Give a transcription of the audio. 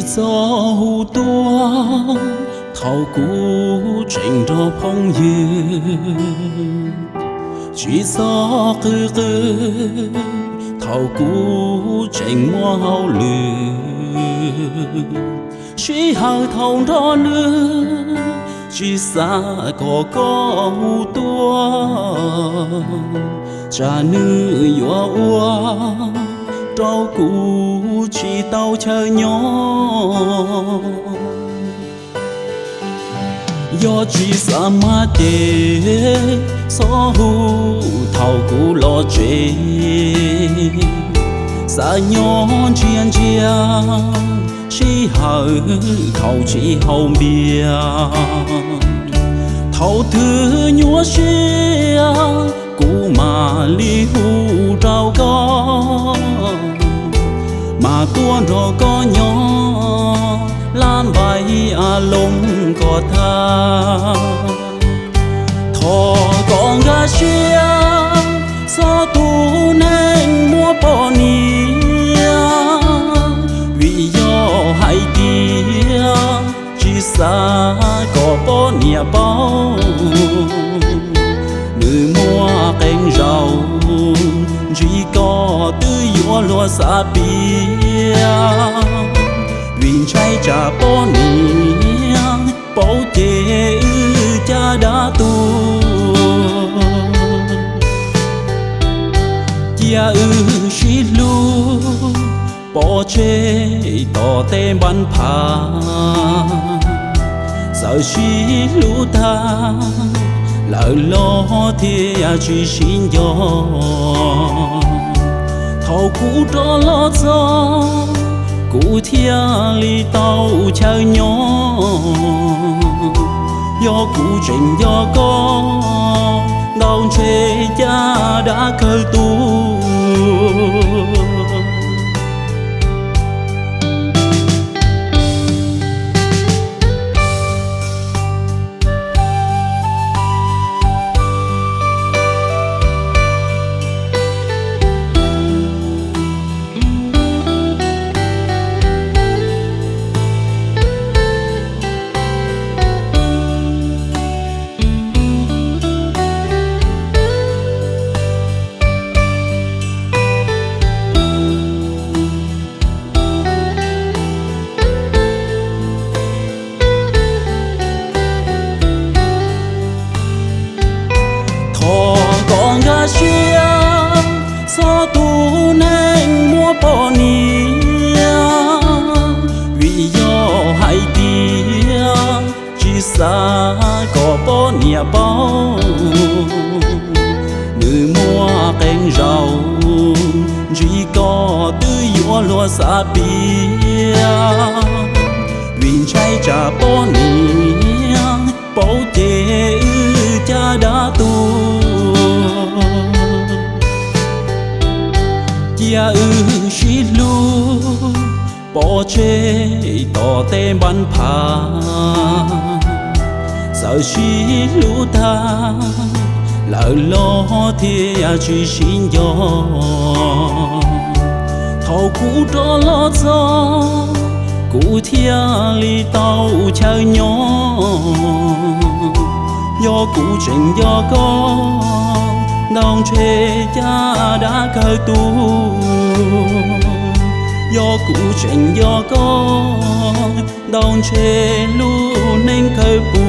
Txhob hu tuaj thaum kuv tseem nrog phooj ywg, tsis txhob qw qw thaum kuv tseem muaj hauj lwm. Sij hawm thaum nrog nws, tsis xav kom koj hu tuaj, tsam nws yuav ua rau kuv tsis tau chaw nyob. Yog tsis xav maj ces txhob hu thaum kuv los tsev, xav nyob ntsia ntsia sij hawm thaum tsis haus npias. Thaum twg nyuaj siab kuv mam li hu rau koj, mas tuaj nrog koj nyob lab npaim a loo kom tag. Thov koj nkag siab txhob tu neeg muaj poj niam, vim yog hais tias tsis xav kom poj niam paub. Nws muaj qee zaus ntsib koj twb yuav luag xav piav, vim ntshai tsam poj niam paub ces wb caj dab tuag. Cia wb sib hlub pov tseg tom tej npab phav, txawm sib hlub tag lawm los thiaj tsis sib nco. Thaum kuv rov los txog kuv thiaj li tau chaw nyob. Yog kuv tseem nco koj, ntau ntshe caj dab kawg tuag. Thov koj nkag siab txhob tu neeg muaj poj niam, vim yog hais tias tsis xav kom poj niam paub. Nws muaj qee zaus ntsib koj twb yuav luag xav piav, vim ntshai tsam poj niam paub ces wb caj dab tuag. Cia wb sib hlub pov tseg tom tej npab phav, txawm sib hlub tag lawm los thiaj tsis sib nco. Thaum kuv rov los txog kuv thiaj li tau chaw nyob. Yog kuv tseem nco koj, ntau ntshe caj dab kawg tuag. Yog kuv tseem nco koj, ntau ntshe lub neej kawg puv.